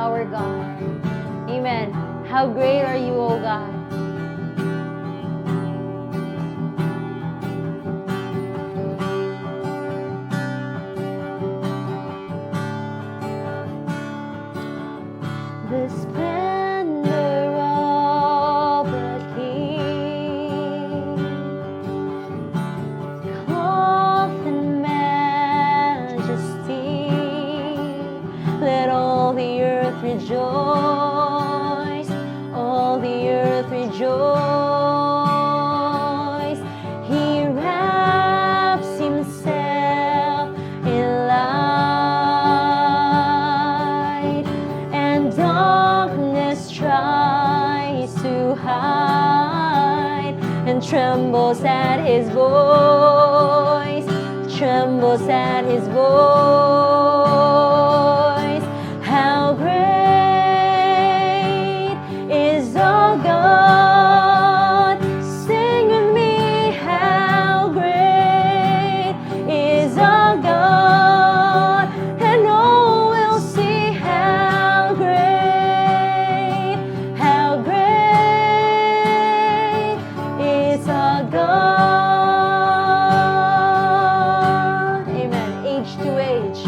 our God. Amen. How great are you, O God? The splendor of the King, clothed in majesty. Let all the earth rejoice, all the earth rejoice. He wraps himself in light, and darkness tries to hide and trembles at his voice, trembles at his voice. How great is our God? Sing with me, how great is our God? And all will see how great is our God. Amen. Age to age.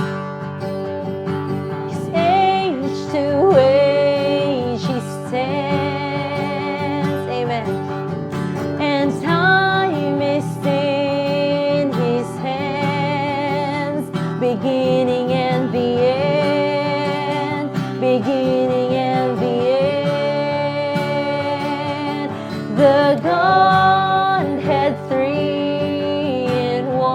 'Cause age to age he stands. Amen. And time is in his hands, beginning and the end, beginning and the end. The Godhead three in one.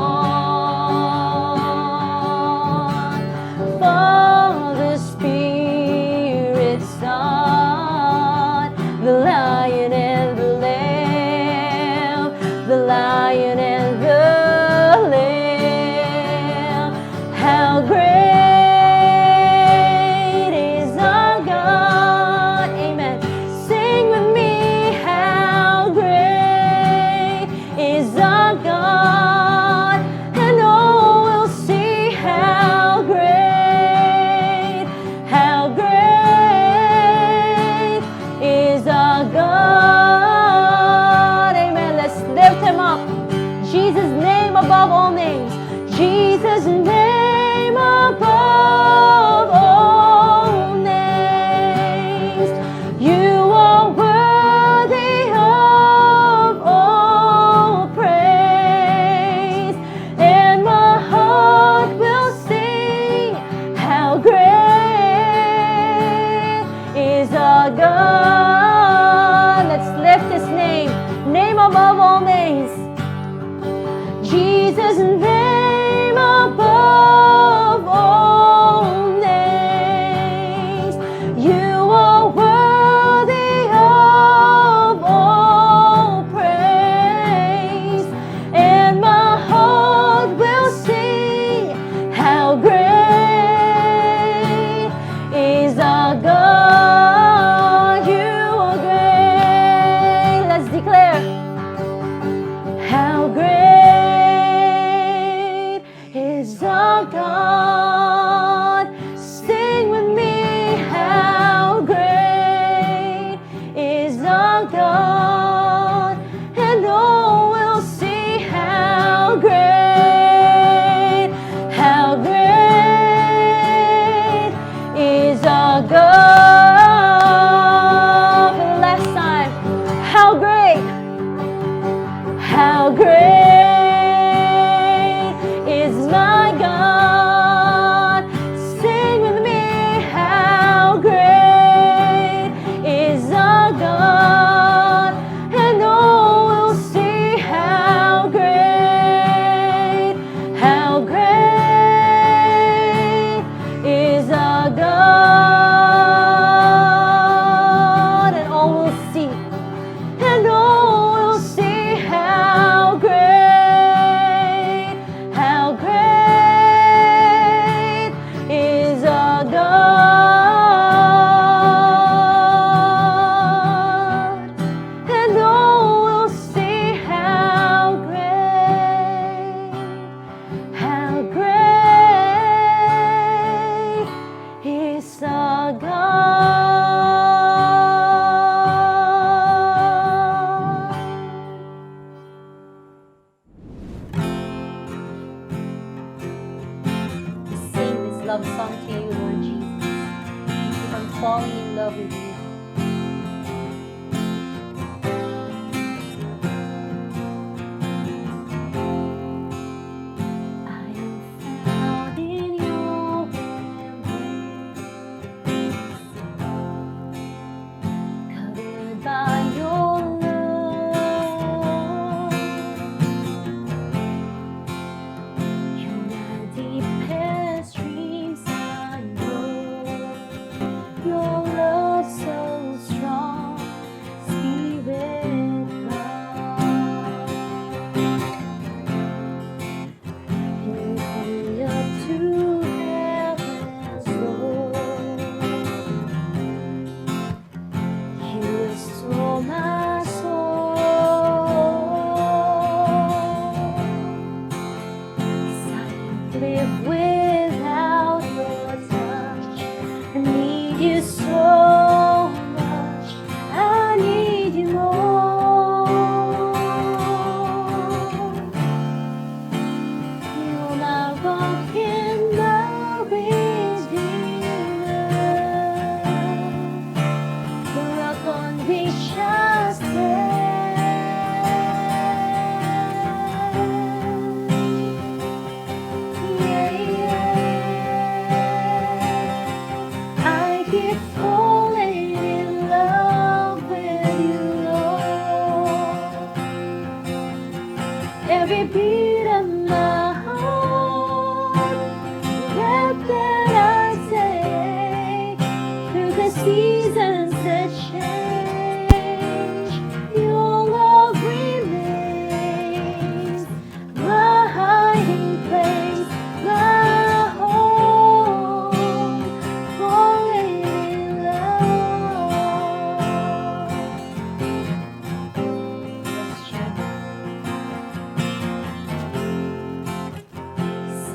Father, Spirit, Son, the Lion and the Lamb, the Lion and the Lamb. How great is our God? Amen. Sing with me, how great is our God? And all will see how great is our God. Amen. Let's lift him up. Jesus' name above all names. Jesus' name above all names. You are worthy of all praise, and my heart will sing how great is our God. Let's lift his name, name above all names. Jesus' name above all names. You are worthy of all praise, and my heart will sing how great is our God. You are great. Let's declare. How great is our God? Sing with me, how great is our God? And all will see how great is our God. For the last time, how great. How great is my God? Sing with me, how great is our God? Every beat of my heart, breath that I take, through the seasons that change, your love remains my hiding place, my home, falling in love. Yes, Jesus.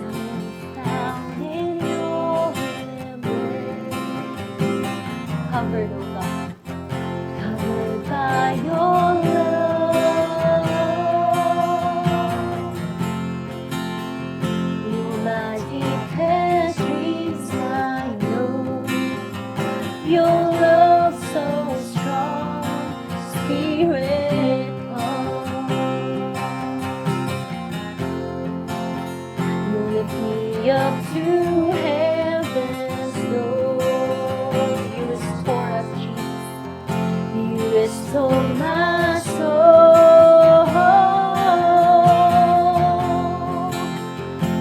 I'm found in your embrace. Covered, oh God. Covered by your love. You're my deepest dreams, I know. Your love so strong, Spirit, come. You lift me up to heaven's door. You restore us, Jesus. You restore my soul.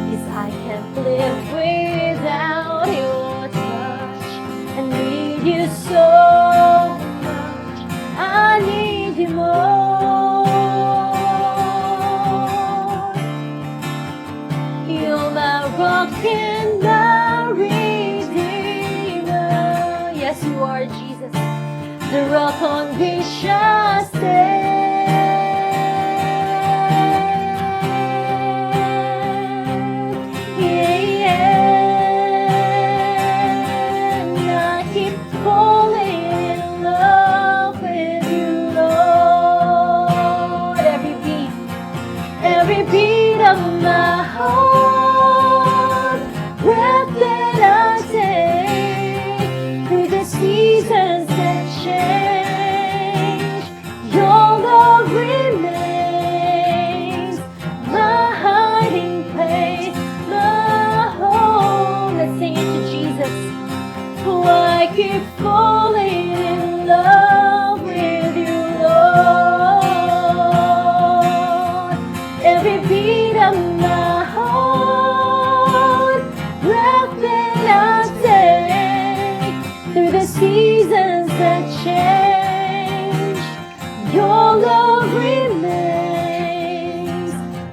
'Cause I can't live without your touch. I need you so much. I need you more. You're my rock and my redeemer. Yes, you are, Jesus, the rock on which I stand. Yeah. And I keep falling in love with you, Lord. Every beat of my heart, breath that I take, through the seasons that change, your love remains my hiding place, my home. Let's sing it to Jesus. Oh, I keep falling in love with you, Lord. Every beat of my heart, breath that I take, through the seasons that change, your love remains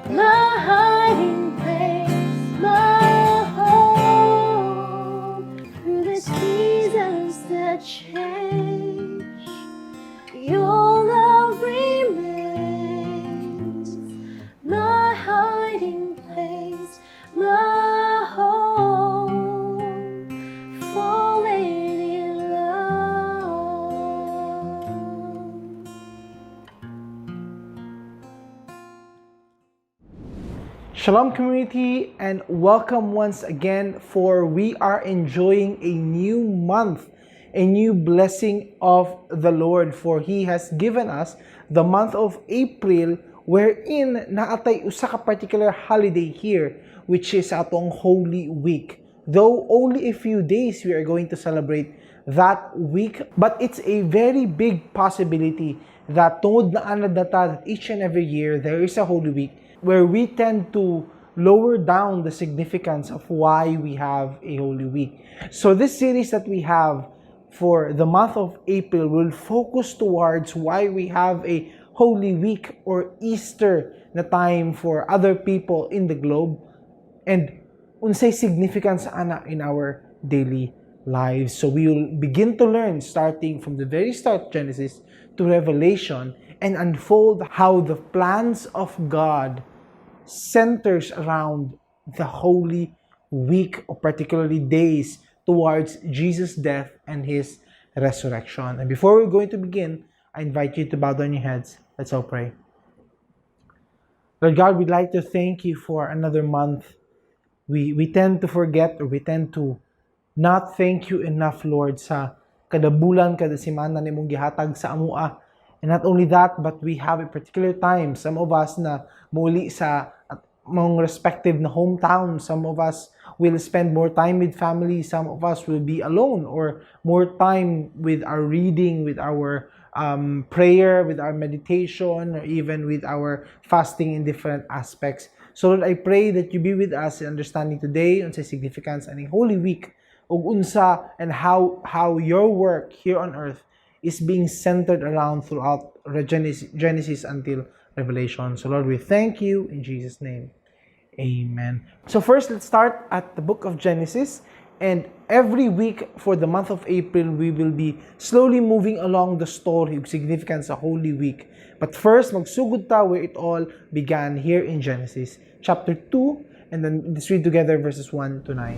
my hiding place, my home. Through the seasons that change, your love remains my hiding place, my home, falling in love. Shalom, community, and welcome once again, for we are enjoying a new month, a new blessing of the Lord, for He has given us the month of April, wherein naa tay usa ka particular holiday here, which is atong Holy Week. Though only a few days we are going to celebrate that week, but it's a very big possibility that tungod na anad na ta that each and every year there is a Holy Week where we tend to lower down the significance of why we have a Holy Week. So this series that we have for the month of April will focus towards why we have a Holy Week or Easter na time for other people in the globe and unsay significance ana in our daily lives. So we will begin to learn starting from the very start, Genesis to Revelation, and unfold how the plans of God centers around the Holy Week, or particularly days towards Jesus' death and his resurrection. And before we're going to begin, I invite you to bow down your heads. Let's all pray. Lord God, we'd like to thank you for another month. We tend to forget or we tend to not thank you enough, Lord, sa kada bulan, kada semana nimong gihatag sa amoa. And not only that, but we have a particular time. Some of us na muuli sa at mga respective na hometown. Some of us will spend more time with family. Some of us will be alone or more time with our reading, with our prayer, with our meditation, or even with our fasting in different aspects. So Lord, I pray that you be with us in understanding today unsay significance aning Holy Week ug unsa and how your work here on earth is being centered around throughout Genesis until Revelation. So Lord, we thank you in Jesus' name. Amen. So first, let's start at the book of Genesis. And every week for the month of April, we will be slowly moving along the story of significance sa Holy Week. But first, magsugod ta where it all began here in Genesis chapter 2, and then let's read together verses 1 to 9.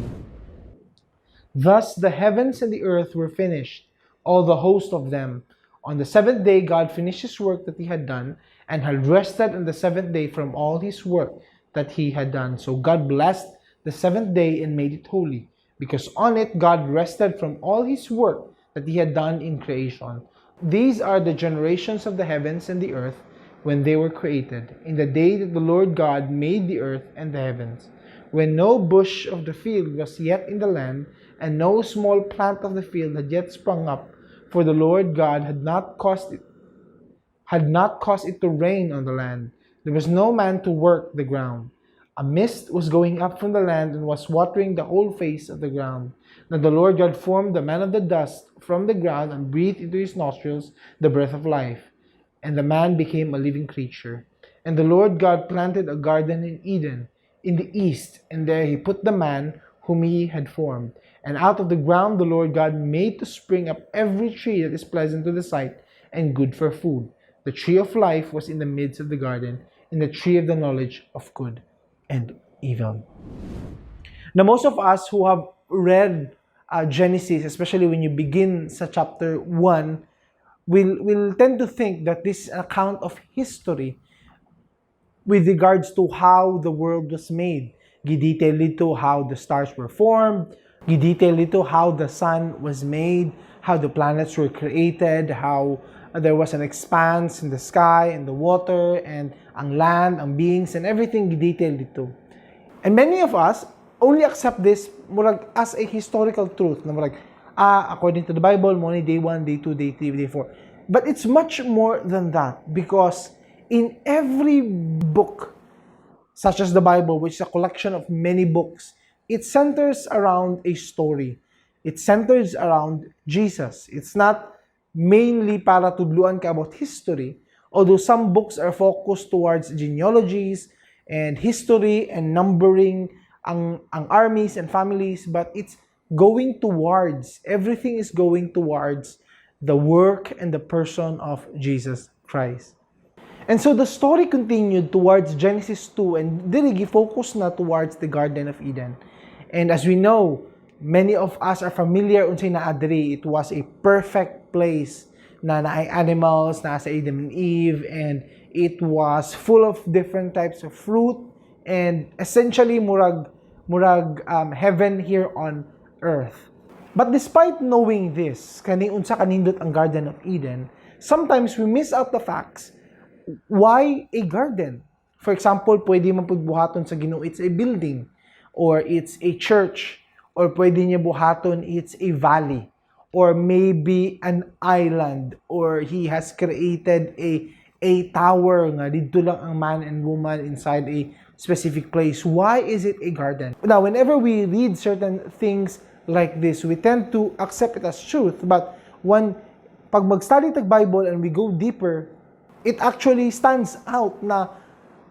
Thus the heavens and the earth were finished, all the host of them. On the seventh day, God finished his work that he had done, and had rested on the seventh day from all his work that he had done. So God blessed the seventh day and made it holy, because on it God rested from all his work that he had done in creation. These are the generations of the heavens and the earth when they were created, in the day that the Lord God made the earth and the heavens, when no bush of the field was yet in the land, and no small plant of the field had yet sprung up, for the Lord God had not caused it to rain on the land. There was no man to work the ground. A mist was going up from the land and was watering the whole face of the ground. Now the Lord God formed the man of the dust from the ground and breathed into his nostrils the breath of life. And the man became a living creature. And the Lord God planted a garden in Eden, in the east, and there he put the man whom he had formed. And out of the ground the Lord God made to spring up every tree that is pleasant to the sight and good for food. The tree of life was in the midst of the garden, and the tree of the knowledge of good and evil. Now, most of us who have read Genesis, especially when you begin sa chapter 1, will tend to think that this is an account of history with regards to how the world was made. Gi-detail didto how the stars were formed, gi-detail didto how the sun was made, how the planets were created, how there was an expanse in the sky and the water and ang land, ang beings and everything, gi-detail didto. And many of us only accept this murag as a historical truth na murag according to the Bible, mao ni day 1, day 2, day 3, day 4. But it's much more than that because in every book, such as the Bible, which is a collection of many books, it centers around a story. It centers around Jesus. It's not mainly para tudluan ka about history, although some books are focused towards genealogies and history and numbering ang armies and families, but it's going towards, everything is going towards the work and the person of Jesus Christ. And so the story continued towards Genesis 2 and diri gi-focus na towards the Garden of Eden. And as we know, many of us are familiar unsay naa diri. It was a perfect place na naay animals, naa sa Adam and Eve, and it was full of different types of fruit and essentially murag heaven here on earth. But despite knowing this, kani unsa kanindot ang Garden of Eden, sometimes we miss out the facts why a garden. For example, pwede man pud buhaton sa Ginoo it's a building or it's a church or pwede niya buhaton it's a valley or maybe an island or he has created a tower nga didto lang ang man and woman inside a specific place. Why is it a garden? Now, whenever we read certain things like this, we tend to accept it as truth. But when pag mag-study tag Bible and we go deeper, it actually stands out na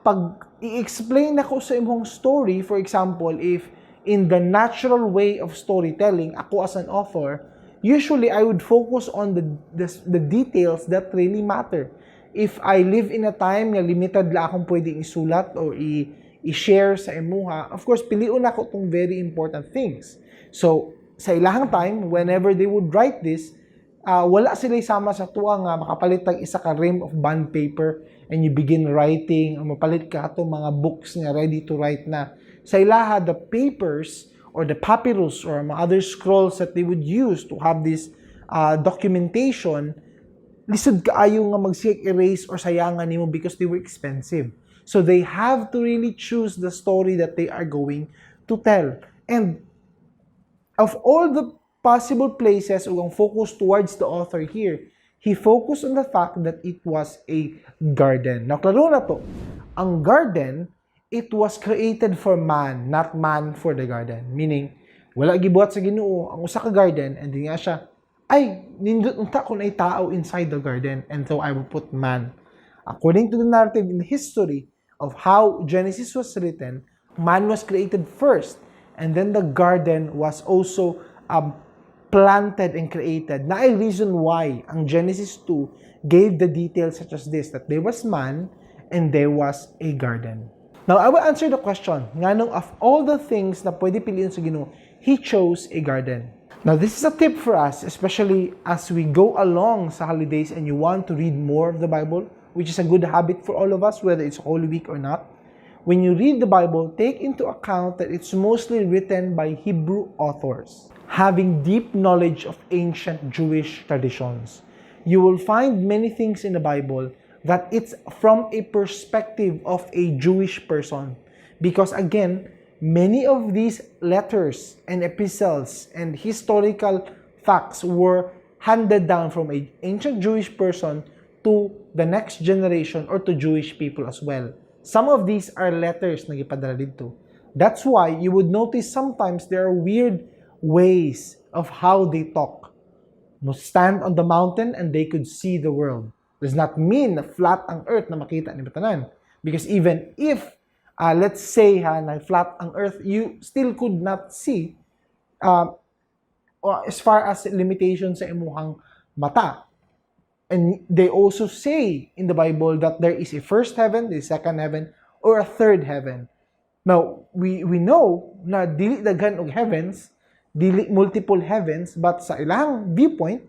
pag i-explain nako sa imong story, for example, if in the natural way of storytelling, ako as an author, usually I would focus on the details that really matter. If I live in a time nga limited la akong pwedeng isulat or i-share sa imuha, of course, pilion nako tong very important things. So, sa ilahang time, whenever they would write this, wala sila sama sa atoa nga makapalit tag isa ka ream of bond paper and you begin writing o mapalit ka ato mga books nga ready to write na. Sa ilaha, the papers or the papyrus or mga other scrolls that they would use to have this documentation, lisod kaayo nga magsige erase or sayangan nimo because they were expensive. So they have to really choose the story that they are going to tell. And of all the possible places ug ang focus towards the author here, He focused on the fact that it was a garden. Now, klaro na to. Ang garden, it was created for man, not man for the garden. Meaning, wala gibuhat sa Ginoo ang usa ka garden and di nga siya, "Ay, nindot unta kung ay tao inside the garden and so I will put man." According to the narrative in the history of how Genesis was written, man was created first and then the garden was also planted and created. Naay reason why ang Genesis 2 gave the details such as this, that there was man and there was a garden. Now, I will answer the question, nganong of all the things na pwede piliin sa Ginoo, He chose a garden. Now, this is a tip for us, especially as we go along sa holidays and you want to read more of the Bible, which is a good habit for all of us, whether it's Holy Week or not. When you read the Bible, take into account that it's mostly written by Hebrew authors, having deep knowledge of ancient Jewish traditions. You will find many things in the Bible that it's from a perspective of a Jewish person. Because again, many of these letters and epistles and historical facts were handed down from an ancient Jewish person to the next generation or to Jewish people as well. Some of these are letters na gipadala didto. That's why you would notice sometimes there are weird ways of how they talk. Mo stand on the mountain and they could see the world. Does not mean na flat ang earth na makita ni tanan. Because even if, let's say ha, na flat ang earth, you still could not see as far as limitations sa imuhang mata. And they also say in the Bible that there is a first heaven, the second heaven, or a third heaven. Now, we know na dili daghan og heavens, dili multiple heavens, but sa ilang viewpoint,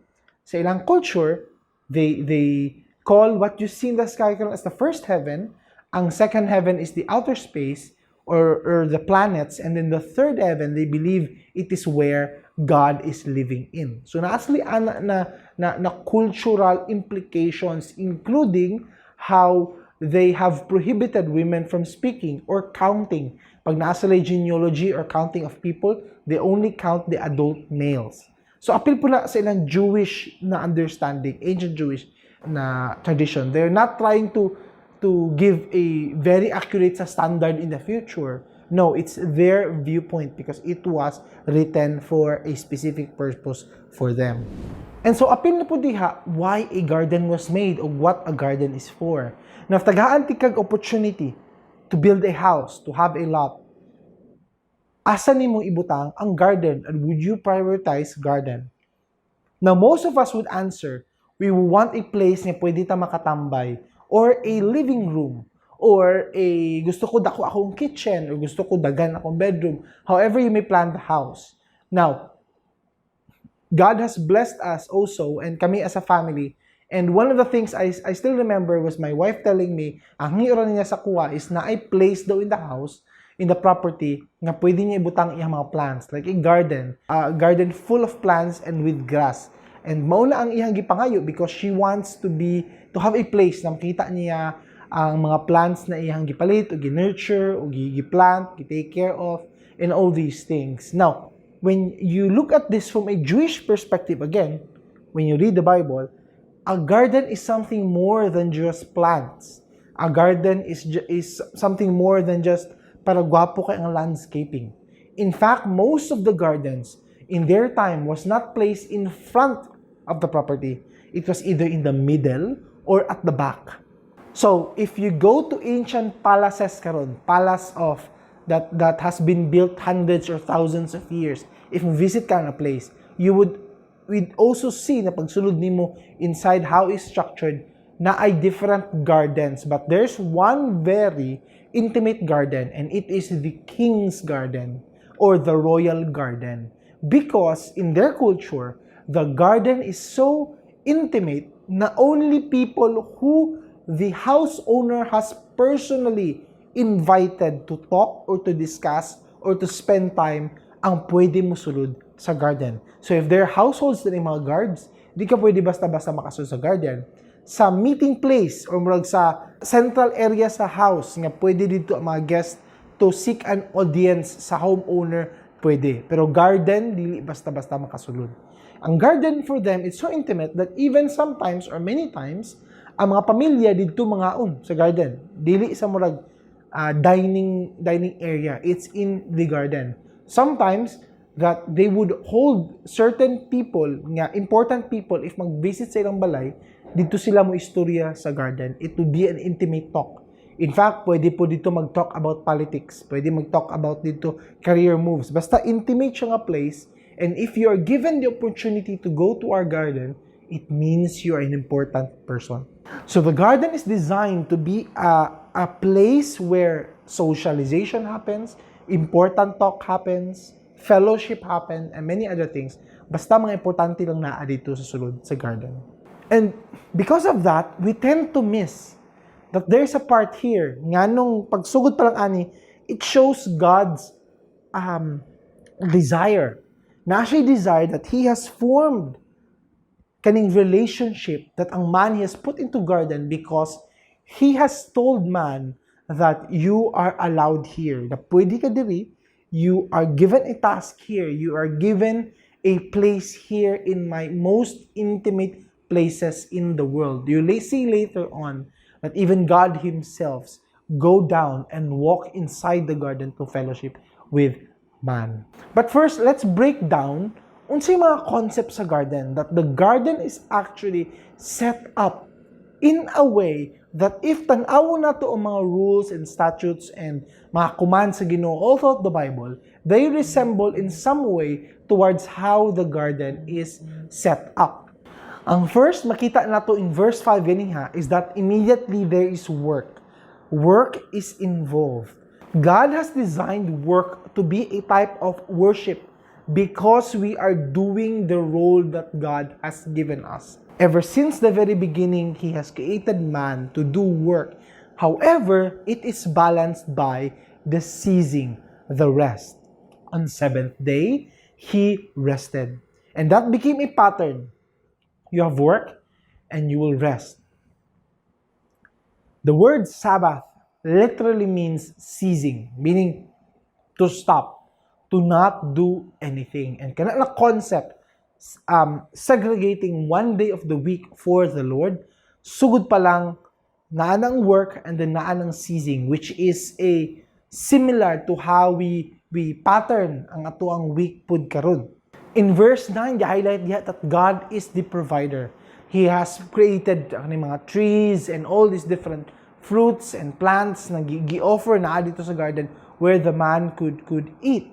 sa ilang culture, they call what you see in the sky karon as the first heaven. Ang second heaven is the outer space or the planets, and then the third heaven, they believe it is where God is living in. So naa sila ana na cultural implications, including how they have prohibited women from speaking or counting. Pag naa sila genealogy or counting of people, they only count the adult males. So apil pod na sa ilang Jewish na understanding, ancient Jewish na tradition. They're not trying to give a very accurate sa standard in the future. No, it's their viewpoint because it was written for a specific purpose for them. And so apil na pod diha why a garden was made or what a garden is for. Now, if tagaan ti kag opportunity to build a house, to have a lot, asa nimo ibutang ang garden and would you prioritize garden? Now, most of us would answer, we will want a place nga pwede ta makatambay or a living room or a gusto ko dako akong kitchen or gusto ko daghan akong bedroom. However you may plan the house. Now, God has blessed us also and kami as a family. And one of the things I still remember was my wife telling me, ang hangyo niya sa akoa is naay place daw in the house, in the property, nga pwede niya ibutang iyang mga plants, like a garden full of plants and with grass. And mao na ang iyang gipangayo because she wants to have a place na makita niya ang mga plants na iyang gipalit o gi-nurture o gi-plant, gi-take care of, and all these things. Now, when you look at this from a Jewish perspective again, when you read the Bible, a garden is something more than just plants. A garden is something more than just para gwapo kay ang landscaping. In fact, most of the gardens in their time was not placed in front of the property. It was either in the middle or at the back. So, if you go to ancient palaces karon, palace of that has been built hundreds or thousands of years, if mo visit ka na place, you would we'd also see na pagsulod nimo inside how is structured naay different gardens, but there's one very intimate garden and it is the king's garden or the royal garden, because in their culture the garden is so intimate na only people who the house owner has personally invited to talk or to discuss or to spend time ang pwede mo sulod sa garden. So if there are households na mga guards, di ka pwede basta-basta makasulod sa garden. Sa meeting place or murag sa central area sa house nga pwede didto ang mga guest to seek an audience sa homeowner, pwede. Pero garden, dili basta-basta makasulod. Ang garden for them, it's so intimate that even sometimes or many times, ang mga pamilya didto mangaon sa garden. Dili sa murag dining area. It's in the garden. Sometimes that they would hold certain people nga important people, if mag-visit sa ilang balay, didto sila mo istorya sa garden. It would be an intimate talk. In fact, pwede pod didto mag-talk about politics, pwede mag-talk about didto career moves. Basta intimate siya nga place, and if you are given the opportunity to go to our garden, it means you are an important person. So the garden is designed to be a place where socialization happens, important talk happens, fellowship happen, and many other things. Basta mga importante lang naa didto sa sulod sa garden. And because of that, we tend to miss that there's a part here nganong pagsugod pa lang ani, it shows God's desire. Na siya desire that He has formed kaning relationship that ang man He has put into garden because He has told man that you are allowed here. Na pwede ka diri, you are given a task here, you are given a place here in my most intimate places in the world. You may see later on that even God Himself go down and walk inside the garden to fellowship with man. But first, let's break down unsay mga concepts sa garden, that the garden is actually set up in a way that if tan-awon nato ang mga rules and statutes and mga commands sa Ginoo all throughout the Bible, they resemble in some way towards how the garden is set up. Ang first makita nato in verse 5 ganiha is that immediately there is work. Work is involved. God has designed work to be a type of worship because we are doing the role that God has given us. Ever since the very beginning, He has created man to do work. However, it is balanced by the ceasing, the rest. On seventh day, He rested. And that became a pattern. You have work and you will rest. The word "Sabbath" literally means ceasing, meaning to stop, to not do anything. And kana na concept, segregating one day of the week for the Lord, sugod pa lang naa nang work and then naa nang ceasing, which is a similar to how we pattern ang atoang week pud karon. In verse 9, gi-highlight diha that God is the provider. He has created ang mga trees and all these different fruits and plants na gi-offer na didto sa garden where the man could eat.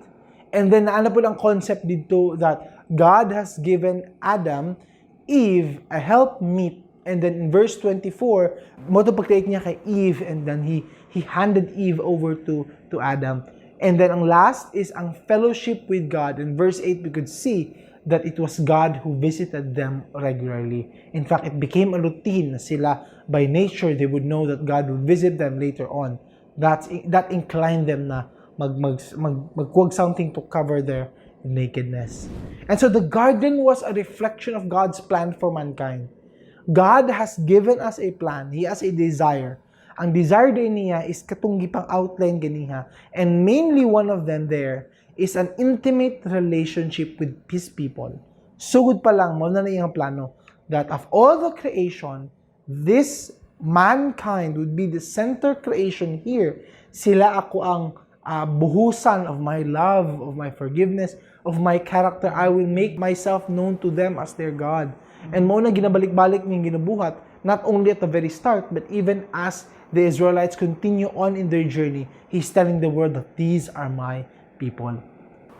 And then naa na pod ang concept didto that God has given Adam, Eve, a helpmeet. And then in verse 24, mao to pag-create niya kay Eve and then he handed Eve over to Adam. And then ang last is ang fellowship with God. In verse 8, we could see that it was God who visited them regularly. In fact, it became a routine na sila by nature, they would know that God would visit them later on. That inclined them na magkuwag something to cover their nakedness. And so the garden was a reflection of God's plan for mankind. God has given us a plan. He has a desire. Ang desire din niya is katong gipang outline ganiha. And mainly one of them there is an intimate relationship with His people. Sugod pa lang, mao na na iyang plano that of all the creation, this mankind would be the center creation here. Sila ako ang buhusan of my love, of my forgiveness, of my character. I will make myself known to them as their God. And mao na ginabalik-balik niyang ginabuhat, not only at the very start, but even as the Israelites continue on in their journey, He's telling the world that these are my people.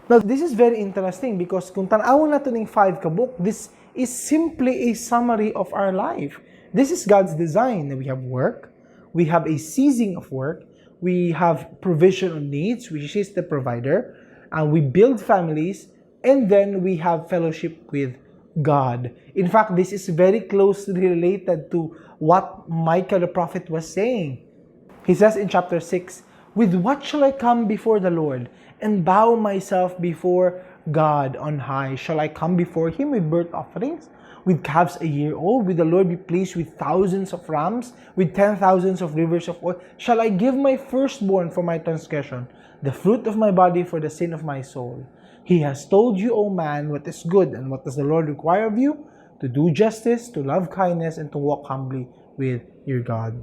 Now, this is very interesting because kung tan-awon nato ning five ka book, this is simply a summary of our life. This is God's design. We have work, we have a ceasing of work, we have provision of needs, which is the provider, and we build families, and then we have fellowship with God. In fact, this is very closely related to what Micah the prophet was saying. He says in chapter 6, "With what shall I come before the Lord and bow myself before God on high? Shall I come before Him with burnt offerings? With calves a year old? Will the Lord be pleased with thousands of rams, with 10,000s of rivers of oil? Shall I give my firstborn for my transgression, the fruit of my body for the sin of my soul?" He has told you, O man, what is good, and what does the Lord require of you? To do justice, to love kindness, and to walk humbly with your God.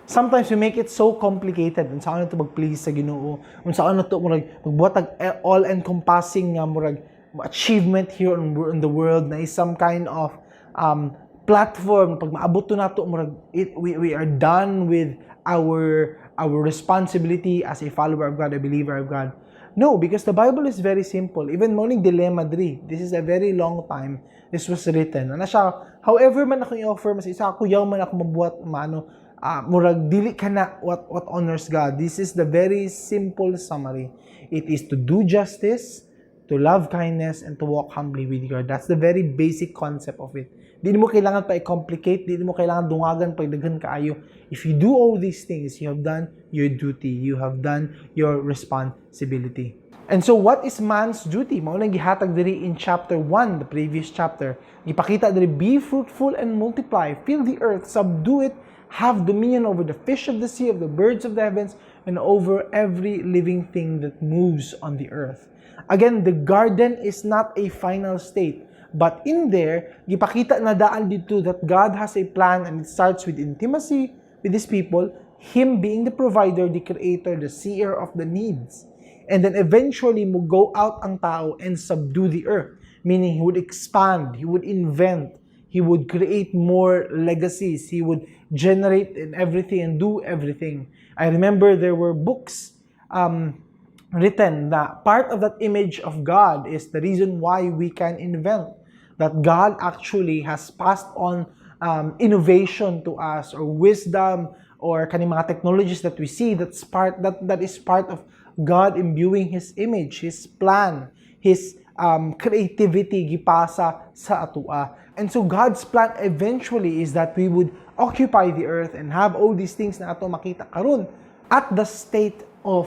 Sometimes we make it so complicated. Unsaon nato mag-please sa Ginoo? Unsaon nato murag magbuhat og all-encompassing nga murag achievement here in the world na is some kind of platform? Pag maabot to nato, murag we are done with our responsibility as a follower of God, a believer of God. No, because the Bible is very simple. Even mao ning dilemma diri. This is a very long time this was written. Ano siya, however man ako i-offer, mas isa ako yaw man ako mabuhat, maano, murag dili ka na what honors God. This is the very simple summary. It is to do justice, to love kindness, and to walk humbly with God. That's the very basic concept of it. Di mo kailangan pa i-complicate, di mo kailangan dungagan pa daghan kaayo. If you do all these things, you have done your duty, you have done your responsibility. And so what is man's duty? Mao nang gihatag diri in chapter 1, the previous chapter. Gipakita diri, "Be fruitful and multiply, fill the earth, subdue it, have dominion over the fish of the sea, of the birds of the heavens, and over every living thing that moves on the earth." Again, the garden is not a final state. But in there, gipakita na daan didto that God has a plan, and it starts with intimacy with His people, Him being the provider, the creator, the seer of the needs. And then eventually, mo go out ang tao and subdue the earth. Meaning, he would expand, he would invent, he would create more legacies, he would generate in everything and do everything. I remember there were books written that part of that image of God is the reason why we can invent. That God actually has passed on innovation to us or wisdom or kaning mga technologies that we see, that is part of God imbuing His image, His plan, His creativity gipasa sa atua. And so God's plan eventually is that we would occupy the earth and have all these things na ato makita karon at the state of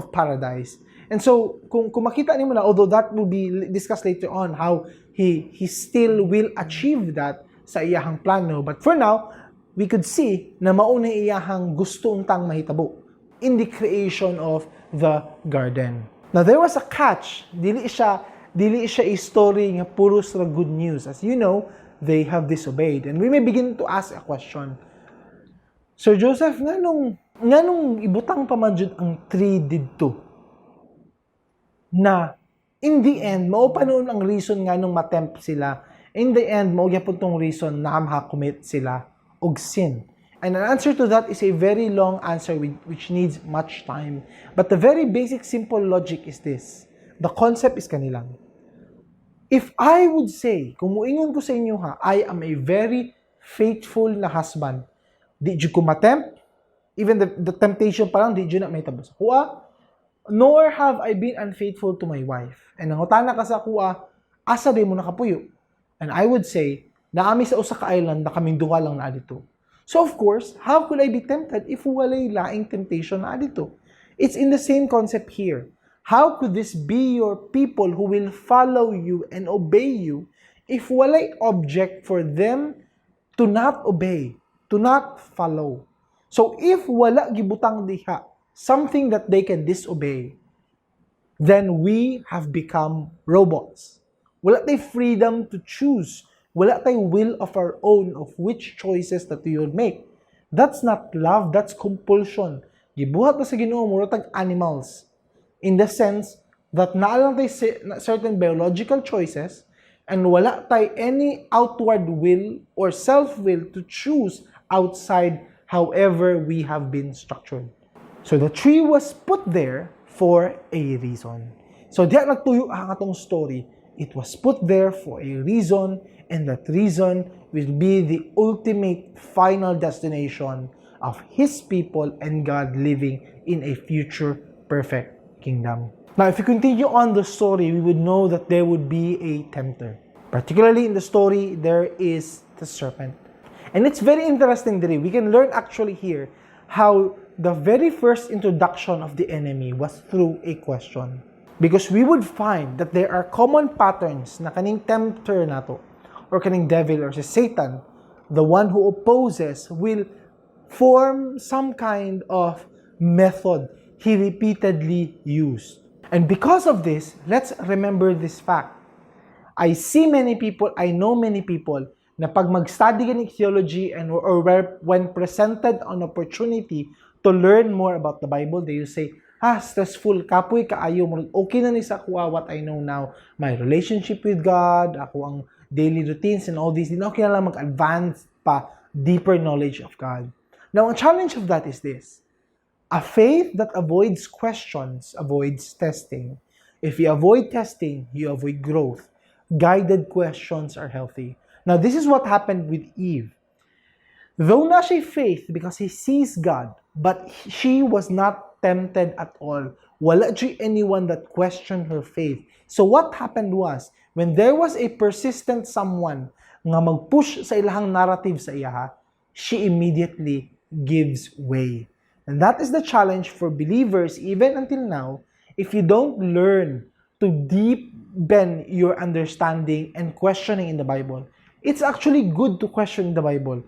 paradise. And so, kung makita nimo na, although that will be discussed later on, how he still will achieve that sa iyahang plano. But for now, we could see na mao na iyahang gusto untang mahitabo in the creation of the garden. Now, there was a catch. Dili siya a story nga puros ra good news. As you know, they have disobeyed. And we may begin to ask a question. Sir Joseph, nganong ibutang pa man jud ang tree didto? Na in the end, mao pa nuon ang reason nganong matempt sila. In the end, mao gyapon tong reason na maka-commit sila og sin. And an answer to that is a very long answer which needs much time. But the very basic, simple logic is this. The concept is kani lang. If I would say, kung muingon ko sa inyo ha, I am a very faithful na husband. Di jud ko matempt, even the temptation pa lang, di jud na mahitabo sa akoa, nor have I been unfaithful to my wife. And nangutana ka sa akoa, "Asa diay mo nakapuyo?" And I would say, naa mi sa usa ka island na kaming duha lang naa didto. So of course, how could I be tempted if walay laing temptation na didto? It's in the same concept here. How could this be your people who will follow you and obey you if walay object for them to not obey, to not follow? So if wala gibutang diha something that they can disobey, then we have become robots. Wala tay freedom to choose. Wala tay will of our own of which choices that we would make. That's not love, that's compulsion. Gibuhat na sa Ginoo mura tag animals. In the sense that naa lang tay certain biological choices and wala tay any outward will or self-will to choose outside however we have been structured. So the tree was put there for a reason. So diha nagtuyo ang atong story. It was put there for a reason, and that reason will be the ultimate final destination of His people and God living in a future perfect kingdom. Now, if we continue on the story, we would know that there would be a tempter. Particularly in the story, there is the serpent. And it's very interesting, diri. We can learn actually here how the very first introduction of the enemy was through a question. Because we would find that there are common patterns na kaning tempter nato or kaning devil or si Satan, the one who opposes, will form some kind of method he repeatedly used. And because of this, let's remember this fact. I see many people, I know many people, na pag mag-study ng theology and or where, when presented an opportunity to learn more about the Bible, they will say, "Ah, stressful, kapoy kaayo, murag okay na ni sa akoa what I know now. My relationship with God, ako ang daily routines and all these, di na okay na lang mag-advance pa deeper knowledge of God." Now, ang challenge of that is this. A faith that avoids questions avoids testing. If you avoid testing, you avoid growth. Guided questions are healthy. Now, this is what happened with Eve. Though naa siya faith because he sees God, but she was not tempted at all. Wala jud anyone that questioned her faith. So what happened was, when there was a persistent someone nga mag-push sa ilahang narrative sa iyaha, she immediately gives way. And that is the challenge for believers even until now. If you don't learn to deepen your understanding and questioning in the Bible, it's actually good to question the Bible.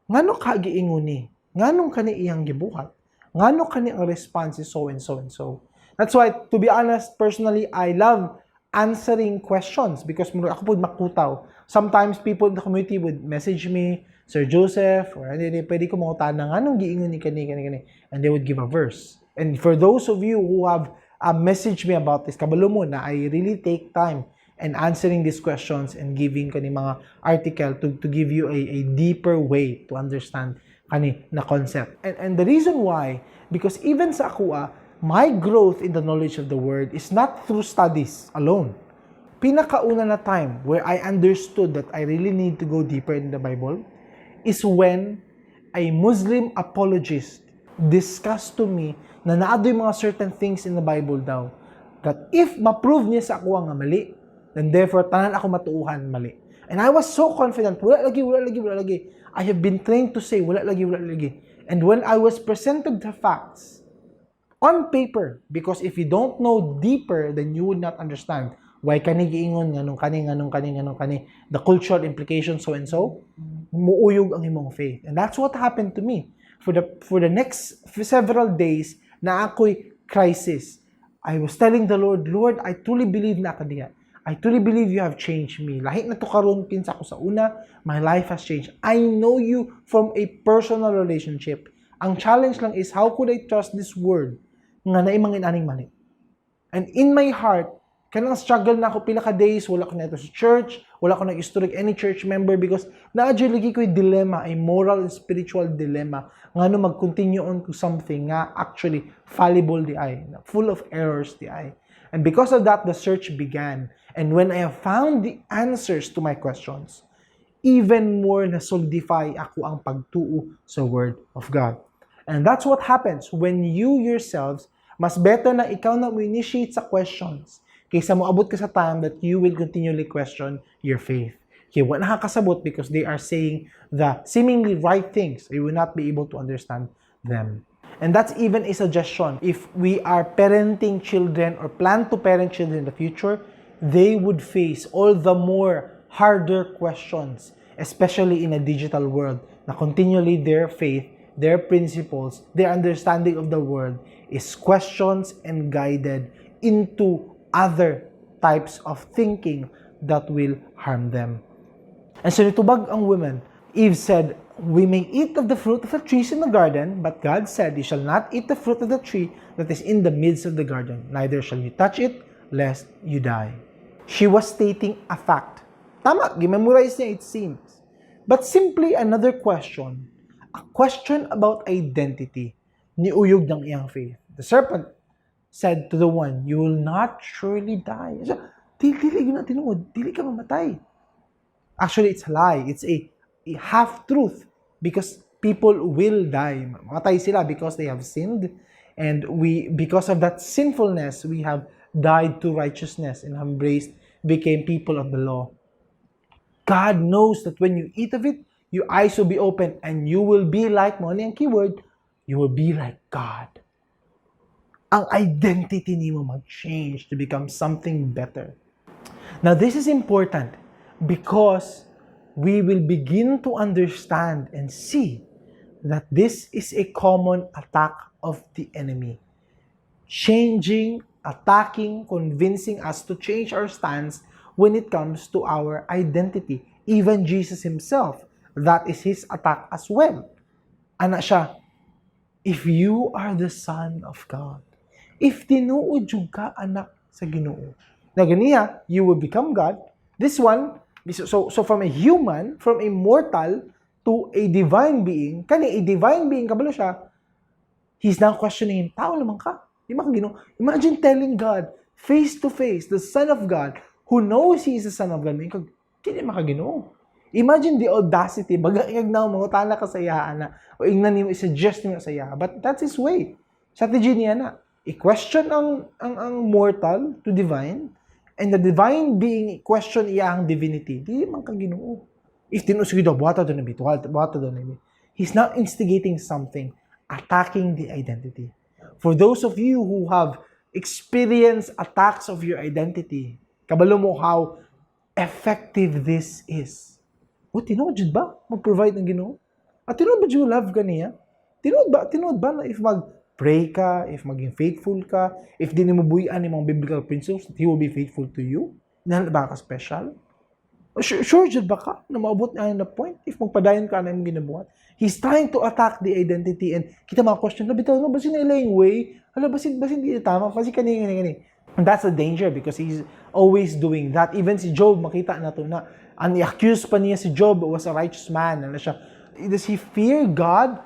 Ngano ka giingon ni? Nganong kani iyang gibuhat? Ngano kani ang response is so and so and so? That's why, to be honest, personally, I love answering questions because murag ako pud makutaw. Sometimes people in the community would message me, "Sir Joseph," or ano, "pwede ko mangutana nganong giingon ni kani, kani, kani?" And they would give a verse. And for those of you who have messaged me about this, kabalo mo na I really take time and answering these questions and giving kani mga article to give you a deeper way to understand kani na concept. And the reason why, because even sa akoa, my growth in the knowledge of the Word is not through studies alone. Pinakauna na time where I understood that I really need to go deeper in the Bible is when a Muslim apologist discussed to me na naa doy mga certain things in the Bible daw that if ma-prove niya sa ako nga mali, then therefore tanan ako matuuhan mali. And I was so confident, wala lagi, wala lagi, wala lagi. I have been trained to say, wala lagi, wala lagi. And when I was presented the facts on paper, because if you don't know deeper, then you would not understand why kani giingon, nganong kani, nganong kani, nganong kani, the cultural implications, so and so, muuyog ang imong faith. And that's what happened to me. For the next several days, naa ako'y crisis. I was telling the Lord, "Lord, I truly believe naa ka diha. I truly believe you have changed me. Lahi na to karon kinsa ako sa una. My life has changed. I know you from a personal relationship. Ang challenge lang is, how could I trust this word nga naay mga inaning mali?" And in my heart, kanang struggle na ako pila ka days, wala ko na sa church, wala ko nag-istorya any church member because naa jud lagi ko'y dilemma, a moral and spiritual dilemma, ngano mag-continue on to something nga actually fallible diay, full of errors diay. And because of that, the search began. And when I have found the answers to my questions, even more na solidify ako ang pagtuo sa Word of God. And that's what happens when you yourselves, mas better na ikaw na mo-initiate sa questions kaysa moabot ka sa time that you will continually question your faith. Okay, wala nakakasabot because they are saying the seemingly right things. You will not be able to understand them. And that's even a suggestion. If we are parenting children or plan to parent children in the future, they would face all the more harder questions, especially in a digital world, na continually their faith, their principles, their understanding of the world is questions and guided into other types of thinking that will harm them. And so nitubag ang woman, Eve said, "We may eat of the fruit of the trees in the garden, but God said, 'You shall not eat the fruit of the tree that is in the midst of the garden, neither shall you touch it, lest you die.'" She was stating a fact. Tama, gimemorize niya, it seems. But simply another question, a question about identity, niuyog ng iyang faith. The serpent said to the one, "You will not surely die." So, dili, dili yun ang tinuod, dili ka mamatay. Actually, it's a lie. It's a half-truth because people will die. Mamatay sila because they have sinned. And we, because of that sinfulness, we have died to righteousness and have embraced, became people of the law. God knows that when you eat of it, your eyes will be open and you will be like, mao ni ang keyword, you will be like God. Ang identity nimo mag-change to become something better. Now, this is important because we will begin to understand and see that this is a common attack of the enemy. Changing Attacking, convincing us to change our stance when it comes to our identity. Even Jesus himself, that is his attack as well. Ana siya, "If you are the Son of God, if tinuod jud ka anak sa Ginoo." Na ganiya, you will become God. This one, so from a human, from a mortal to a divine being, kani a divine being, kabalo siya, he's now questioning him, "Tao lamang ka. Di man ka Ginoo." Imagine telling God, face to face, the Son of God, who knows he is the Son of God, may kag, "Dili man ka Ginoo." Imagine the audacity, baga ingag na mangutana ka sa iya na, o ingnan nimo, i-suggest nimo sa iya. But that's his way. Strategy niya na. I-question ang mortal to divine, and the divine being question iyang divinity. "Di man ka Ginoo. If tinuod sige daw, buhata daw nabi, buhata daw nabi." He's not instigating something, attacking the identity. For those of you who have experienced attacks of your identity, kabalo mo how effective this is. O, tinuod jud ba mag-provide ng Ginoo? At tinuod ba jud love ka niya? Tinuod ba na if mag-pray ka, if maging faithful ka, if di nimo buy-an imong biblical principles, that He will be faithful to you? Nahal ba ka special? Sure jud ba ka na maabot na na point if magpadayon ka na imong ginabuhat? He's trying to attack the identity and kita mga question, na bitaw no, basin na yung way, hala, basin di tama, basin kani kani kani. And that's a danger because he's always doing that. Even si Job, makita na to na, ang i-accuse pa niya si Job was a righteous man. Ano siya? Does he fear God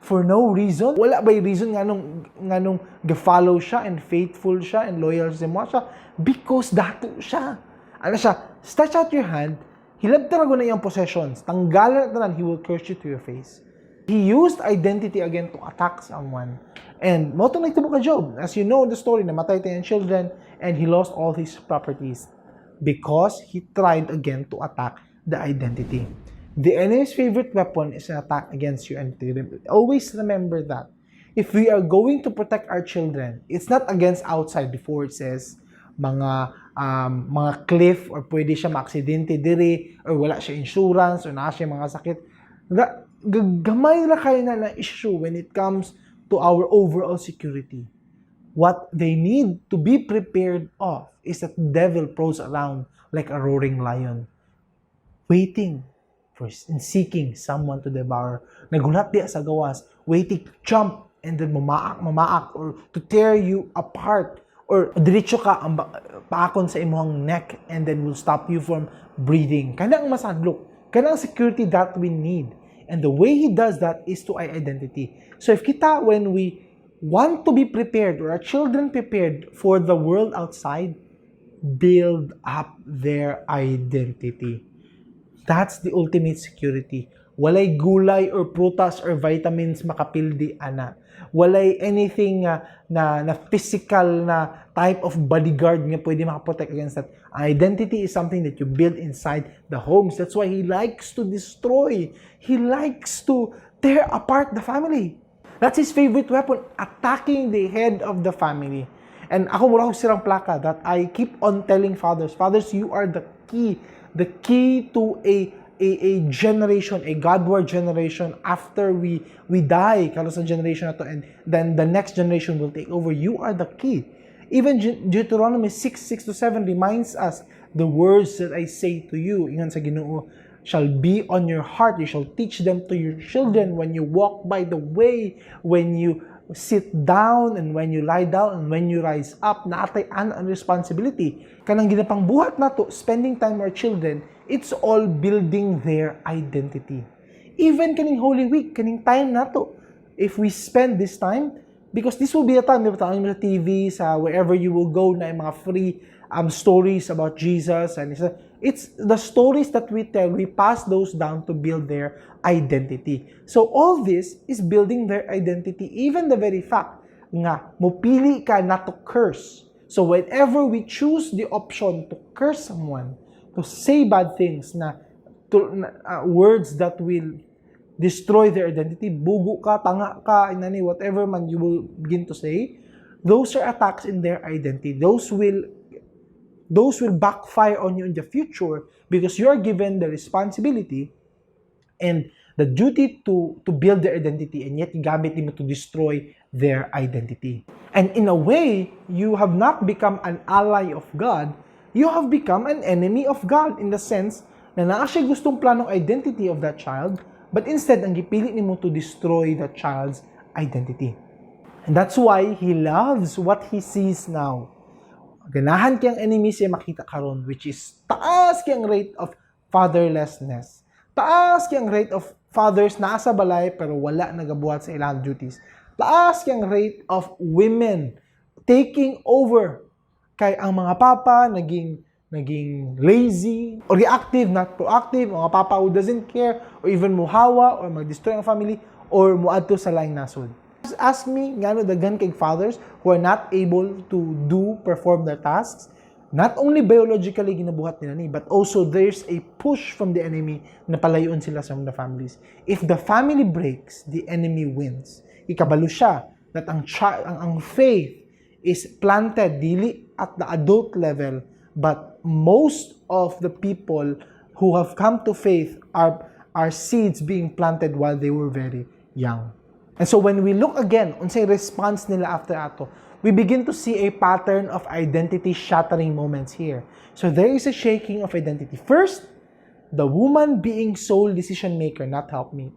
for no reason? Wala ba yung reason nganong ga-follow siya and faithful siya and loyal sa mo siya? Because dato siya. Ano siya? "Stretch out your hand, hilabta ra na iyang possessions. Tanggalan na tanan, he will curse you to your face." He used identity again to attack someone. And mao to nahitabo kay Job. As you know the story, namatay tayong children and he lost all his properties because he tried again to attack the identity. The enemy's favorite weapon is an attack against your identity. Always remember that. If we are going to protect our children, it's not against outside before it says mga cliff or pwede siya maaksidente diri or wala siya insurance or naa siya mga sakit. Gamay ra kayo na issue when it comes to our overall security. What they need to be prepared of is that the devil prowls around like a roaring lion, waiting for and seeking someone to devour. Nagulat diya sa gawas, waiting to jump and then mamaak, mamaak or to tear you apart or diretso ka ang paakon sa imong neck and then will stop you from breathing. Kana ang masadlok. Kana ang security that we need. And the way he does that is to identity. So if kita, when we want to be prepared or our children prepared for the world outside, build up their identity. That's the ultimate security. Walay gulay or prutas or vitamins makapildi ana. Walay anything na physical na type of bodyguard nga pwede makaprotect against that. Identity is something that you build inside the homes. That's why he likes to destroy. He likes to tear apart the family. That's his favorite weapon, attacking the head of the family. And ako, mura ko sirang plaka that I keep on telling fathers, fathers, you are the key to a generation, a Godward generation after we die, karon sa generation na to, and then the next generation will take over. You are the key. Even Deuteronomy 6, 6 to 7 reminds us, "The words that I say to you," ingon sa Ginoo, "shall be on your heart. You shall teach them to your children when you walk by the way, when you sit down, and when you lie down, and when you rise up." Naa tay an ang responsibility. Kanang ginapang buhat nato, spending time with our children, it's all building their identity. Even kaning Holy Week, kaning time nato, if we spend this time, because this will be a time, di ba, tanaw mo sa TV, sa wherever you will go, na yung mga free stories about Jesus, and it's the stories that we tell, we pass those down to build their identity. So all this is building their identity, even the very fact nga mupili ka not to curse. So whenever we choose the option to curse someone, to say bad things na words that will destroy their identity, bugo ka, tanga ka, inani, whatever man you will begin to say, those are attacks in their identity. Those will backfire on you in the future because you are given the responsibility and the the duty to build their identity, and yet gamit nimo to destroy their identity. And in a way, you have not become an ally of God, you have become an enemy of God in the sense na naa siya gustong planong identity of that child, but instead, ang gipili nimo to destroy that child's identity. And that's why he loves what he sees now. Ganahan kay ang enemy siya makita karon, which is taas kay ang rate of fatherlessness. Taas kay ang rate of fathers naa sa balay pero wala nagabuhat sa ilang duties. Taas kay ang rate of women taking over kay ang mga papa naging lazy or reactive, not proactive, mga papa who doesn't care or even muhawa or mag-destroy ang family or muadto sa laing nasod. Ask me ngano daghan kay fathers who are not able to do perform their tasks. Not only biologically ginabuhat nila ni, but also there's a push from the enemy na palayon sila sa the families. If the family breaks, the enemy wins. Ikabalo siya that ang faith is planted dili at the adult level, but most of the people who have come to faith are seeds being planted while they were very young. And so when we look again unsay response nila after ato, we begin to see a pattern of identity shattering moments here. So there is a shaking of identity. First, the woman being sole decision maker, not helpmeet.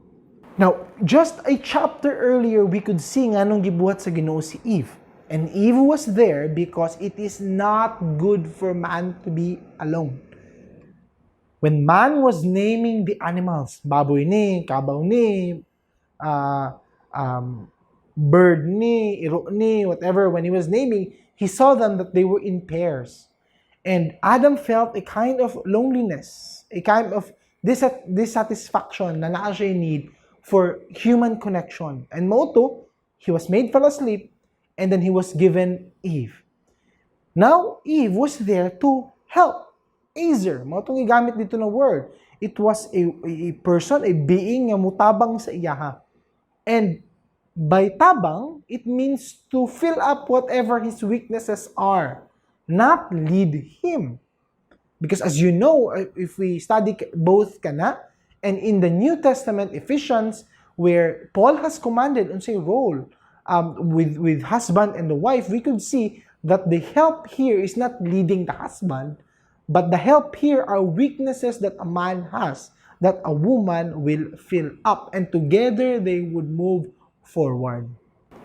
Now, just a chapter earlier, we could see nganong gibuhat sa Ginoo si Eve. And Eve was there because it is not good for man to be alone. When man was naming the animals, baboy ni, kabaw ni, bird ni, iro ni, whatever, when he was naming, he saw them that they were in pairs. And Adam felt a kind of loneliness, a kind of dissatisfaction na naa siya need for human connection. And mao to, he was made fall asleep and then he was given Eve. Now, Eve was there to help. Ezer, mao tong gigamit dito na word. It was a person, a being nga mutabang sa iyaha. And by tabang, it means to fill up whatever his weaknesses are, not lead him. Because as you know, if we study both kana and in the New Testament, Ephesians, where Paul has commanded unsay role with husband and the wife, we could see that the help here is not leading the husband, but the help here are weaknesses that a man has that a woman will fill up, and together they would move forward.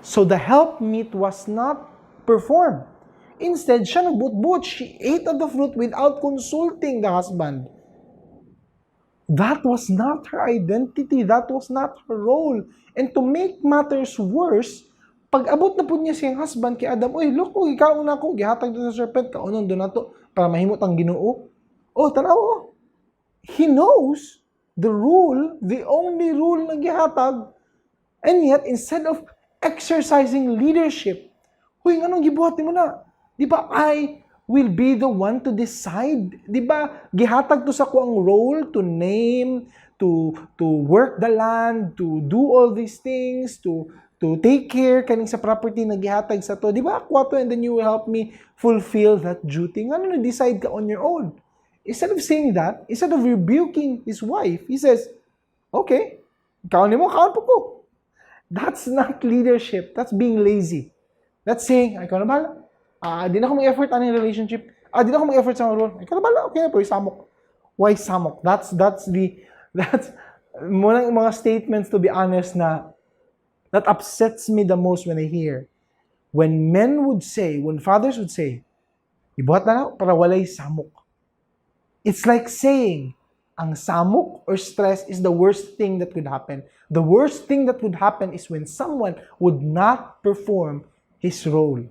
So the helpmeet was not performed. Instead, siya nagbuot-buot. She ate of the fruit without consulting the husband. That was not her identity. That was not her role. And to make matters worse, pag abot na pud niya siyang husband kay Adam, "Uy, look, oh, ikaw na ako, gihatag do sa serpent, kaunon do nato para mahimot ang Ginoo. Oh, tanaw, oh." He knows the rule, the only rule na gihatag. And yet, instead of exercising leadership, "Huy, nganong gibuhat mo na? Di ba I will be the one to decide? Di ba gihatag to sa ko ang role to name, to work the land, to do all these things, to take care kaning sa property na gihatag sa to? Di ba ako ato and then you will help me fulfill that duty? Ngano na-decide ka on your own?" Instead of saying that, instead of rebuking his wife, he says, "Okay, kaon nimo, kaon pud ko." That's not leadership. That's being lazy. That's saying, "Ay, ikaw na bahala. Ah, di na ako mag-effort aning relationship. Ah, di na ako mag-effort sa role. Ikaw na bahala. Okay na po, samok." Why samok? That's mao nang mga statements, to be honest, na that upsets me the most when I hear. When men would say, when fathers would say, "Ibuhat na lang para walay samok." It's like saying, ang samok or stress is the worst thing that could happen. The worst thing that would happen is when someone would not perform his role.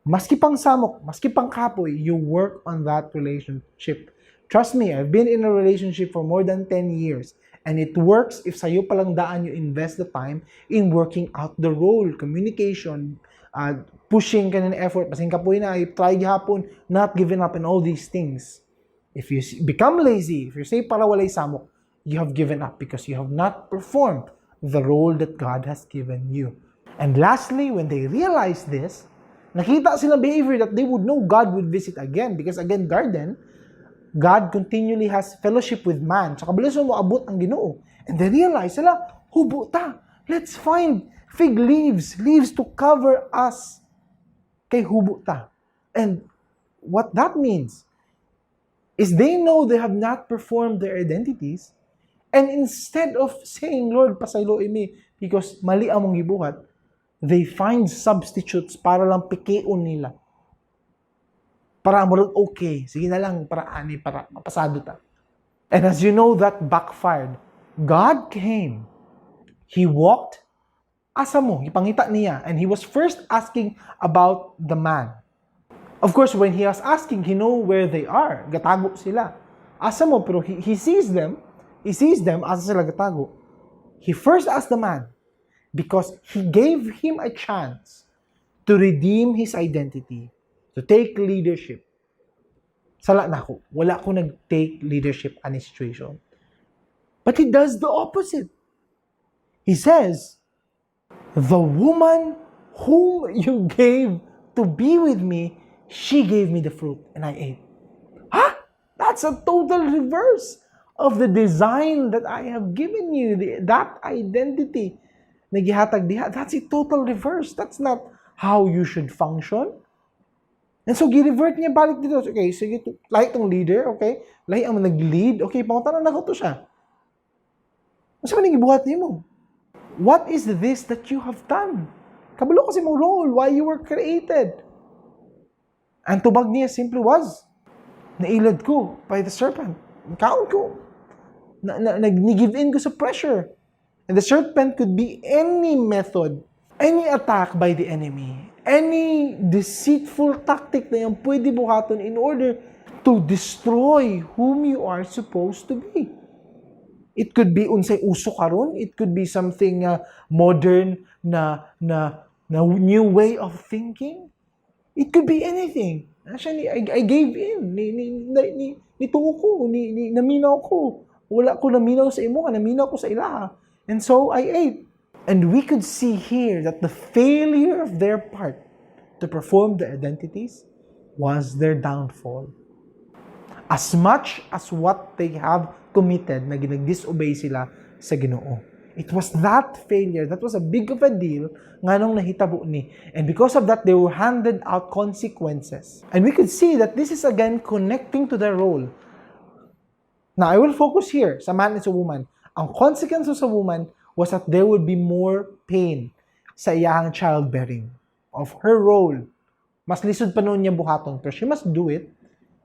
Maski pang samok, maski pang kapoy, you work on that relationship. Trust me, I've been in a relationship for more than 10 years. And it works if sayo palang daan you invest the time in working out the role, communication, pushing ka ng effort, basin kapoy na, try gihapon, not giving up and all these things. If you become lazy, if you say para walay samok, you have given up because you have not performed the role that God has given you. And lastly, when they realize this, nakita silang behavior that they would know God would visit again because again, garden, God continually has fellowship with man. So kabalo mo abot ang Ginoo. And they realize sila, "Hubo ta. Let's find fig leaves, leaves to cover us. Kay hubo ta." And what that means is they know they have not performed their identities. And instead of saying, "Lord, pasayloa mi because mali among gibuhat," they find substitutes para lang pikion nila. Para murag okay, sige na lang, para ani, para mapasado ta. And as you know, that backfired. God came. He walked. "Asa mo?" Ipangita niya. And he was first asking about the man. Of course, when he was asking, he know where they are. Gatago sila. "Asa mo?" Pero he sees them. He sees them. Asa sila gatago. He first asked the man because he gave him a chance to redeem his identity, to take leadership. Sala na ako. Wala ko nag-take leadership ani situation. But he does the opposite. He says, "The woman whom you gave to be with me, she gave me the fruit and I ate." Huh? That's a total reverse of the design that I have given you, that identity na gihatag diha. That's a total reverse. That's not how you should function. And so, gi-revert niya balik dito. Okay, sige, lahi tong leader, okay? Lahi ang nag-lead. Okay, pangutana nako to siya. "Unsa man gibuhat nimo? What is this that you have done? Kabalo ka sa imong role, why you were created." Ang tubag niya simply was, "Nailad ko by the serpent. Kaon ko. Na, nag-give in ko sa pressure." And the serpent could be any method, any attack by the enemy, any deceitful tactic na yung pwede buhaton in order to destroy whom you are supposed to be. It could be unsay uso karon, it could be something modern na new way of thinking. It could be anything. Actually, I gave in. Ni ko, ni naminaw ko. Wala ko naminaw sa imo, naminaw ko sa ilaha. And so I ate. And we could see here that the failure of their part to perform the identities was their downfall. As much as what they have committed na ginag-disobey sila sa Ginoo. It was that failure, that was a big of a deal nganong nahitabo ni. And because of that, they were handed out consequences. And we could see that this is again connecting to their role. Now, I will focus here sa man and sa woman. Ang consequence sa woman was that there would be more pain sa iyahang childbearing of her role. Mas lisod pa noon niya buhaton, pero she must do it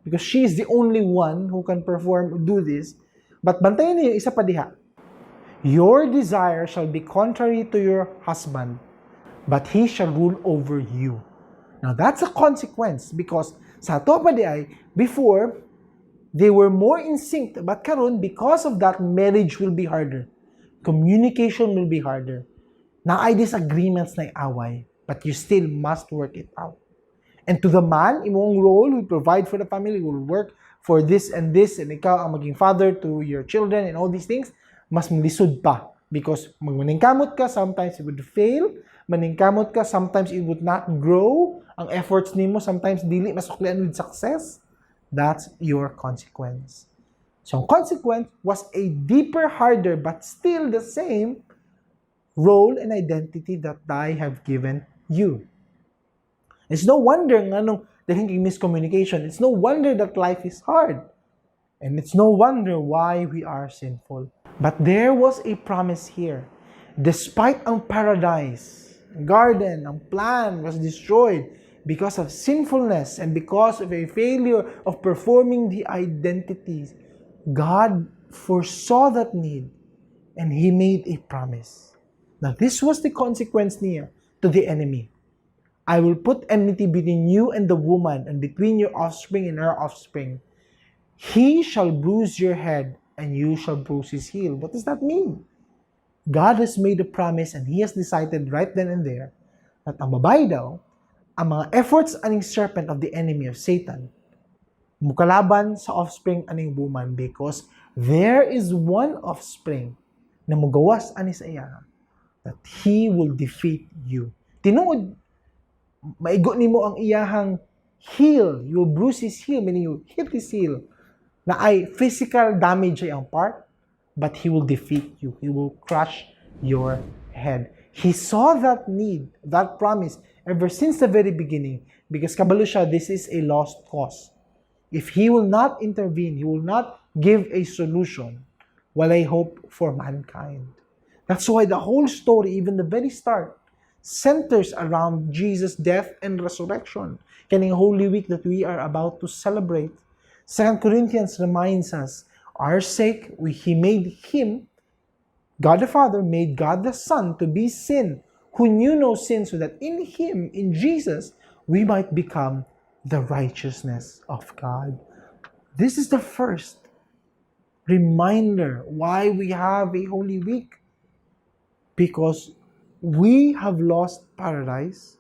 because she is the only one who can perform, do this. But bantayan niyo isa pa diha. "Your desire shall be contrary to your husband, but he shall rule over you." Now that's a consequence because sa ato pa diay, before, they were more in sync, but karon because of that, marriage will be harder. Communication will be harder. Naay disagreements na away, but you still must work it out. And to the man, imong role will provide for the family, will work for this and this, and ikaw ang maging father to your children and all these things, mas lisod pa. Because magmaningkamot ka, sometimes it would fail. Maningkamot ka, sometimes it would not grow. Ang efforts nimo sometimes dili masuklian with success. That's your consequence. So, ang consequence was a deeper, harder, but still the same role and identity that I have given you. It's no wonder nganong dahil kay miscommunication. It's no wonder that life is hard. And it's no wonder why we are sinful. But there was a promise here. Despite ang paradise, garden, ang plan was destroyed because of sinfulness and because of a failure of performing the identities, God foresaw that need and He made a promise. Now, this was the consequence niya to the enemy. "I will put enmity between you and the woman, and between your offspring and her offspring. He shall bruise your head, and you shall bruise his heel." What does that mean? God has made a promise and He has decided right then and there that ang babae daw, ang mga efforts aning serpent of the enemy of Satan, mukalaban sa offspring aning woman because there is one offspring na mugawas ani sa iya that he will defeat you. Tinuod, maigo nimo ang iyahang heel. You will bruise his heel, meaning you hit his heel. Naay physical damage sa iyang part, but he will defeat you. He will crush your head. He saw that need, that promise, ever since the very beginning, because kabalo siya, this is a lost cause. If he will not intervene, he will not give a solution, walay hope for mankind. That's why the whole story, even the very start, centers around Jesus' death and resurrection. Kaning Holy Week that we are about to celebrate. 2 Corinthians reminds us, our sake, he made him, God the Father made God the Son to be sin, who knew no sin, so that in him, in Jesus, we might become the righteousness of God. This is the first reminder why we have a Holy Week. Because we have lost paradise,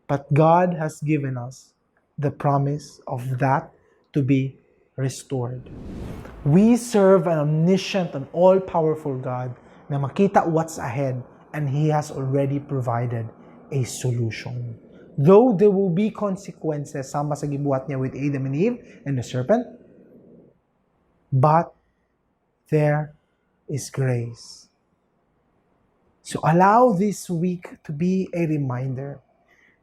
but God has given us the promise of that to be restored. We serve an omniscient and all-powerful God na makita what's ahead, and He has already provided a solution. Though there will be consequences sama sa gibuhat niya with Adam and Eve and the serpent, but there is grace. So allow this week to be a reminder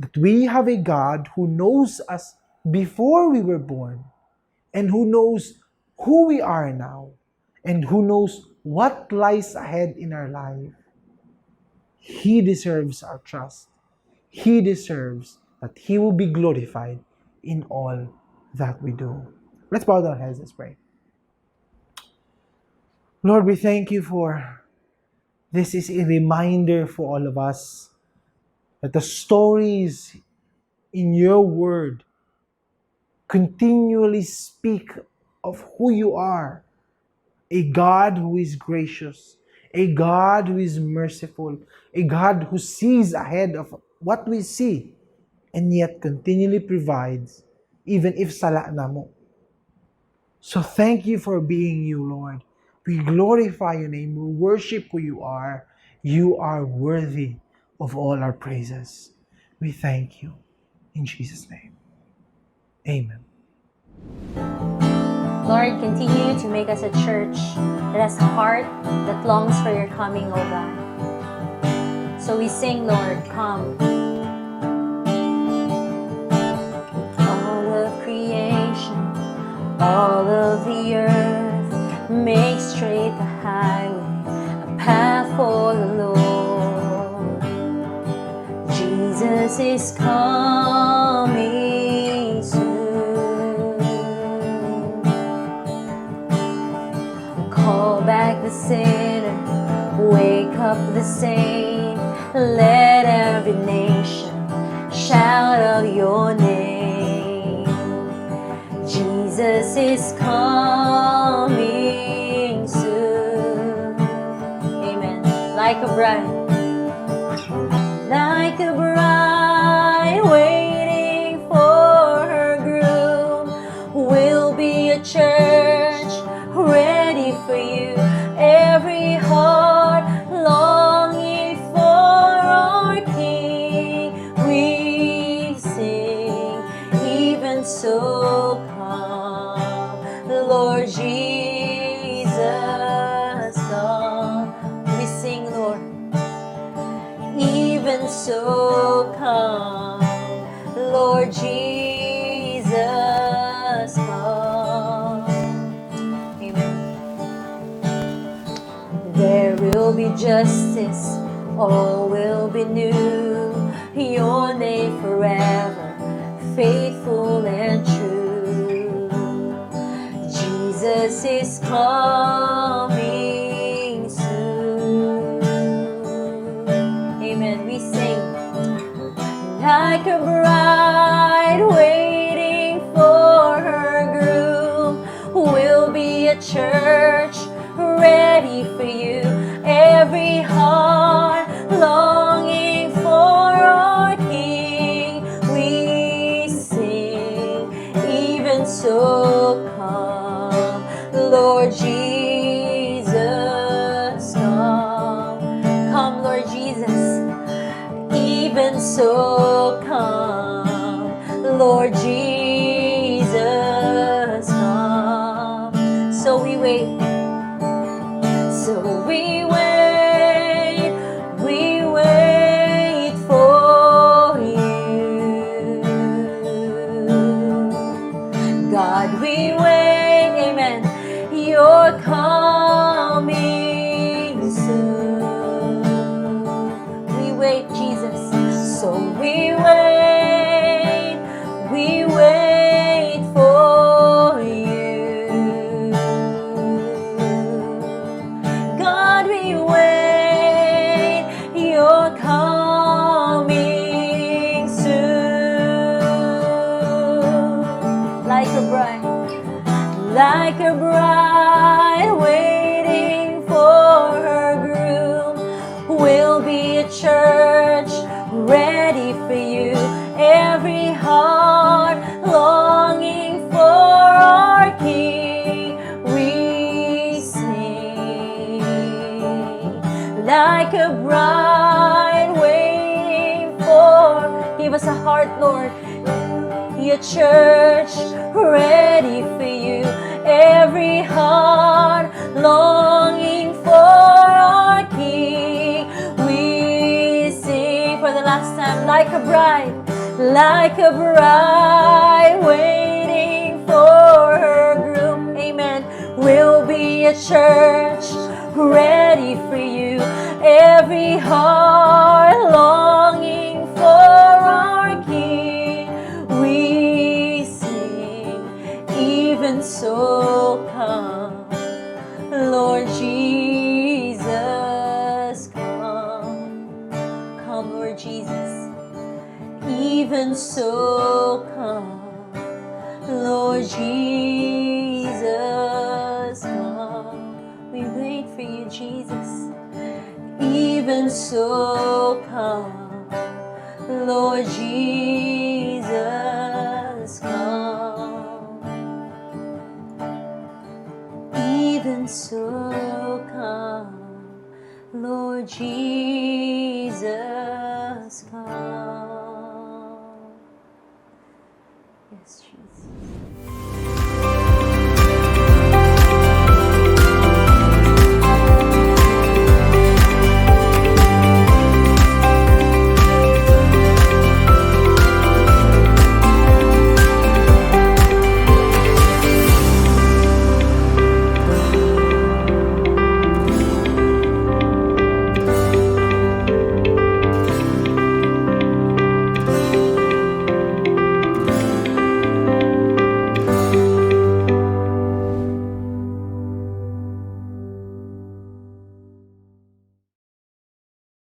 that we have a God who knows us before we were born and who knows who we are now and who knows what lies ahead in our life. He deserves our trust. He deserves that He will be glorified in all that we do. Let's bow down our heads and pray. Lord, we thank you for this is a reminder for all of us that the stories in your word continually speak of who you are, a God who is gracious, a God who is merciful, a God who sees ahead of what we see and yet continually provides, even if sala namo. So thank you for being you, Lord. We glorify your name. We worship who you are. You are worthy of all our praises. We thank you. In Jesus' name. Amen. Lord, continue to make us a church that has heart that longs for your coming, O God. So we sing, Lord, come. All of creation, all of the earth, make straight the highway, a path for the Lord. Jesus is coming soon. Call back the sinner, wake up the saint, let every nation shout out your name. Jesus is coming soon. Amen. Like a bride. Like a bride waiting for her groom, will be a church ready for you. Every heart longing for our King, we sing, even so come, Lord Jesus, come. We sing, Lord. Even so come, Lord Jesus, come. Amen. There will be justice, all will be new. Your name forever, faithful and true. Jesus is coming soon. Amen. We sing like a bride waiting for her groom. Will be a church ready for you. Every heart longing for our King. We sing, even so come, Lord Jesus, come. Come, Lord Jesus. Even so come, Lord Jesus, come. Like a bride waiting for her groom, we'll be a church ready for you. Every heart longing for our King, we sing. Like a bride waiting for. Give us a heart, Lord. Your church ready for you. Every heart longing for our King. We sing for the last time, like a bride waiting for her groom. Amen. We'll be a church ready for you. Every heart longing for our King. We sing, "Even so come, Lord Jesus, come." Come, Lord Jesus. Even so come, Lord Jesus, come. We wait for you, Jesus. Even so come, Lord Jesus, come. Even so come, Lord Jesus, come.